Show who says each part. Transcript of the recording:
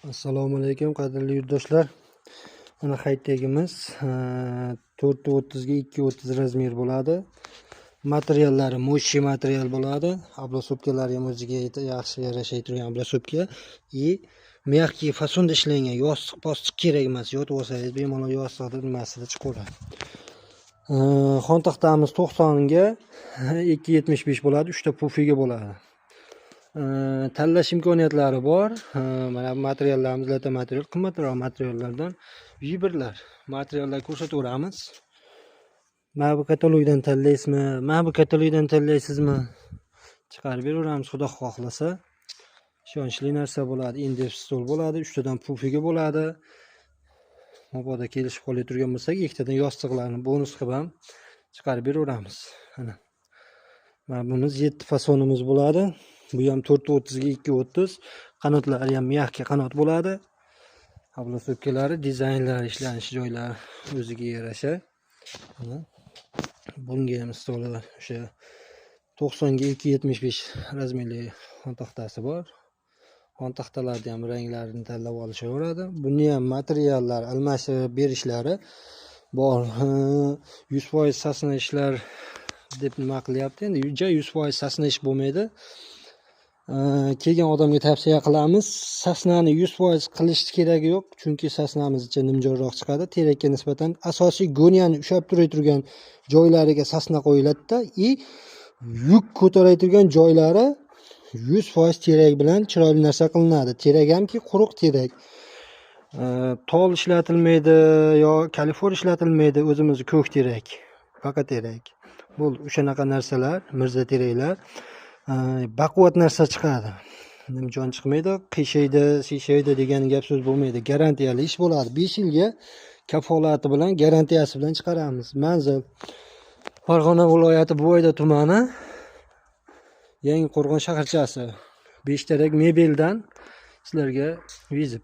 Speaker 1: Assalomu alaykum, qadrli yurtdoshlar. Mana haytagimiz 4.30 ga 2.30 razmer bo'ladi. Materiallari мощный material bo'ladi. Обласовка lari ham o'ziga yaxshi yarasha turgan обласовка и мягкий fasonda ishlangan. Yostiq postiq kerak emas. Yotib olsangiz bemalol yostiqni nimasida chiqaveradi. Xontaxtamiz 90 ga 2.75 bo'ladi. 3 ta pufiga bo'ladi. Tanlash imkoniyatlari bor. Mana bu materiallarimiz лата material, qimmatroq materiallardan vibrlar. Materiallar ko'rsataveramiz. Mana bu katalogdan tanlaysizmi? Mana bu katalogdan tanlaysizmi? Chiqarib beraveramiz, Xudo xohlasa. Ishonchli narsa bo'ladi. Indef stol bo'ladi, 3 tadan pufiga bo'ladi. Mabodo kelishib qolay turgan bo'lsak, ikkitadan yostiqlarni bonus qilib ham chiqarib beraveramiz. Mana. Mana bunimiz 7 fasonimiz bo'ladi. Bu ham 4.30 ga 2.30. Qanotlari ham мягкий qanot bo'ladi. Обласовка lari, dizaynlari, ishlanish joylari o'ziga yarasha. Mana. Bunga ham stoli o'sha 90 ga 2.75 razmerli xontaxtasi bor. Xontaxtalarni ham ranglarini tanlab olishaveradi. Buni ham materiallar almashtirib berishlari bor. 100% sosna ishlar deb nima qilyapti? Endi ja 100% sosna ish bo'lmaydi. Kelgan odamga tavsiya qilamiz. Sosnani 100% qilish keragi yo'q, chunki sosnamiz ichi nimjonroq chiqadi. Terakka nisbatan asosiy go'nyani ushlab turgan joylariga sosna qo'yiladi-da и yuk ko'taradigan joylari 100% terak bilan chiroyli narsa qilinadi. Terak hamki quruq terak. Tol ishlatilmaydi yo kalifor ishlatilmaydi, o'zimizni ko'k terak, baqa terak. Bo'ldi, o'shanaqa narsalar, mirza teraklar. Baquvvat narsa chiqadi. Nimjon chiqmaydi, qiyshaydi, siyshaydi degan gap so'z bo'lmaydi. Garantiyali ish bo'ladi. 5 yilga kafolati bilan, garantiyasi bilan chiqaramiz. Manzil: Farg'ona viloyati, Buvayda tumani, Yangi Qo'rg'on shaharchasi. Beshtarak mebeldan sizlarga вызов.